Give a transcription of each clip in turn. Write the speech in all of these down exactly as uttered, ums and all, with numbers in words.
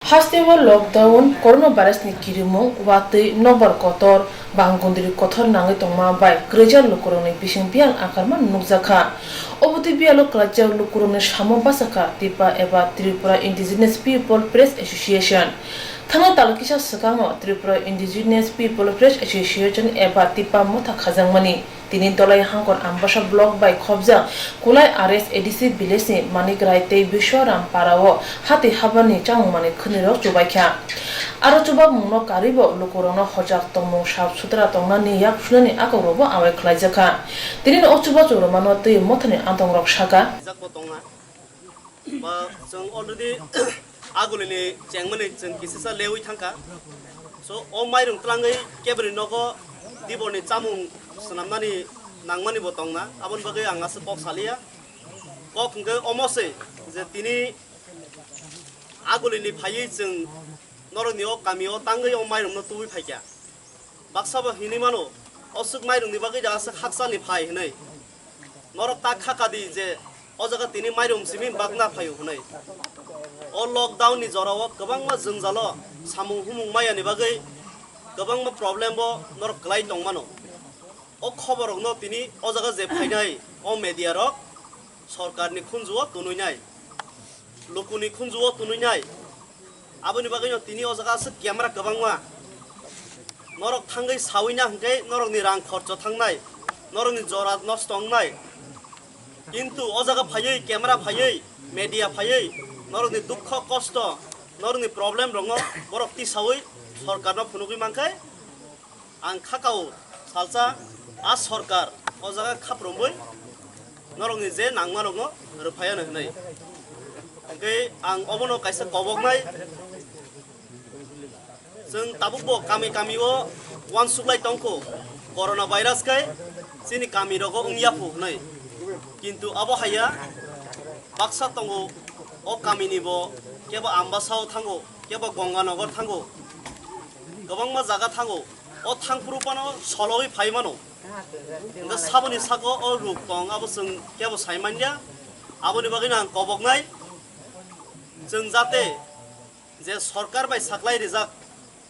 Hasteo lockdown, coronavirus ni kirimung, watwi, nokbar kotor, bangkundri kothor nangwi tongma bai kwrwijak lukurokni bising biyang akarma nukjakha. Obo twi biyalo kwlaijak lukurokni samo bachakha TIPA eba Tripura Indigenous People Press Association. Thangwi tal kisa swkangno Tripura Indigenous People Press Association eba TIPA motha khajakmani. Tini Dolai Hangkor Ambasa block bai khobjak Kulai R S A D C village ni Manik Rai tei Biswaram para o hati habani chamung manwi khwnirok chubaikha. Aro chubamungno karwibo lukurokno hojak tongmung sap sutra tongnani yak sunani akokrokbo awai khlaijakha. Tini o chubachu rwmano twi mothani antongrok saka. Ba chwng already agulini chengmani chwng kisisa lewi thangkha. So, o mairung twlangwi keboni nogo diborni chamung swnamnani nangmani bo tongna, aboni bagwi ang aswk kok saliya. Kok hwnkhe omo se je tini agulini phaiwi chwng norokni o kami o tangwi o mairungno tubui phaikha. Baksa bo hinwi mano, o swk mairungni bagwi da aswk hakchalni phai hwnwi. Norok ta kha kadi je o jaga tini mairung simi bakna phaio hwnwi. O lockdown ni jorao kwbangma jwngjalo samung humung mayani bagwi kwbangma problem bo norok kwlai tongmano. O khoborokno tini o jaga je phainai o media rok sorkarni khunjuo tunui nai. Lukuni khunjuo tunui nai. Aboni bagwino tini o jaga aswk camera kwbangma. Norok thangwi sawi na hwnkhe norokni rang khorcho thangnai, norokni jora nosto wngnai. Kintu o jaga phaiwi, camera phaiwi, media phaiwi, norokni dukho kosto, norokni problem rokno borok tisawi sorkarno phunugwi mankhe, ang khakao salsa a sorkar o jaga khaprumwi norokni je nangmarokno rwphaiano hwnwi. Hwnkhe ang obono kaisa koboknai, chwng tabukbo kami kami o uansuklai tongkho, corona virus khe chini kami rogo wngya phu hwnwi. Kintu abo haiya baksa tongo, o kamini bo kebo Ambasao thango, kebo Gonganagar thango, kwbangma jaga thango. O thangphuru phano sologwi phai mano. Hwnkhe saboni saka o ruk tong, abo chwng kebo sai manya. Aboni bagwino ang koboknai, chwng jate je sorkar bai saklai rijak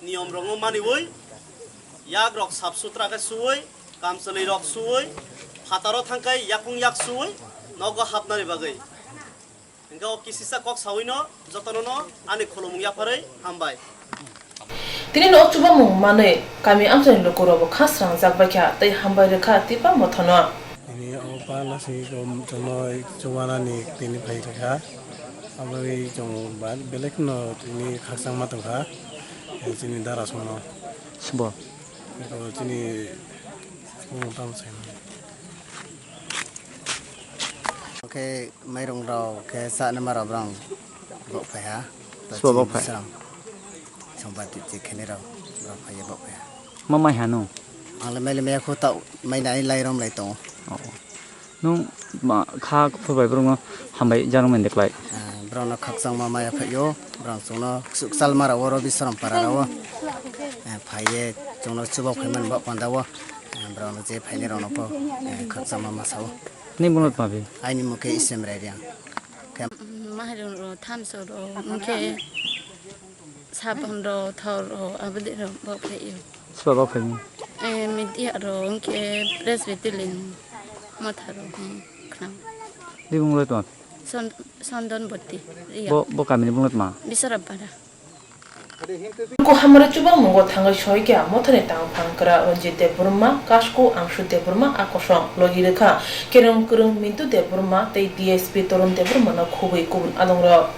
niyom rokno maniwi, yak rok sap sutra khe suwi, kamchwlwi rok suwi, phataro thangkhai yakung yak suwi nogo hapnani bagwi. Hwnkhe o kisisa kok sawino jotono no ani khulumung yapharwi hambai. Tini no o chubamung manwi kami amchaini lukurokbo kha srangjak baikha tei hambai rwkha Tipa Mothano. Tini o pala si chwngno chubanani tini phai rwkha. Aboni chwng ba belai kheno tini khakchangma tongkha. Chini dara songno. Sibo. Eko chini songno tamo sai. Oke, mairung rok khe chanama rok borok bok phaiha. Sobo bok phai? Sambati che khene rok borok phaiya bok phaiha. Ma mai hanu? Ang le mai le maya khu ta mai nai lai rom lai tongo. Oh. Nung ma kha phur bai borok no hambai jano mende klai. Ah, borok no khakchang ma maya phaio, borok chwngno suk salma rok oro Bisram para rok o. Ah, phaiye chwngno chubok phai man bok panda o. Ah, borok no je phaini rok no po, ah, khakchang ma masa o. Ni mung no tma bi? Aini mung khe Isem Raidiang. Maharung rok, thamso rok, hwnkhe sabon rok, thor rok, aboni rok bo phaio. Sobo bo phaimung? Eh, media rok, hwnkhe Presbyterian motha rok, hmm, khna. Ni mung no tma? Son-, Sondon Boti, Ria. Bo, bo kami ni mung no tma? Bisarapara. Luku hamari chubamungo thangwi soikha mothani tangphang kwra Ranjit Debbarma, Kasku Angsu Debbarma, a kosong logi rwkha kereng kwrwng Mintu Debbarma tei D S P Torun Debbarma no khubui kubun adongrok.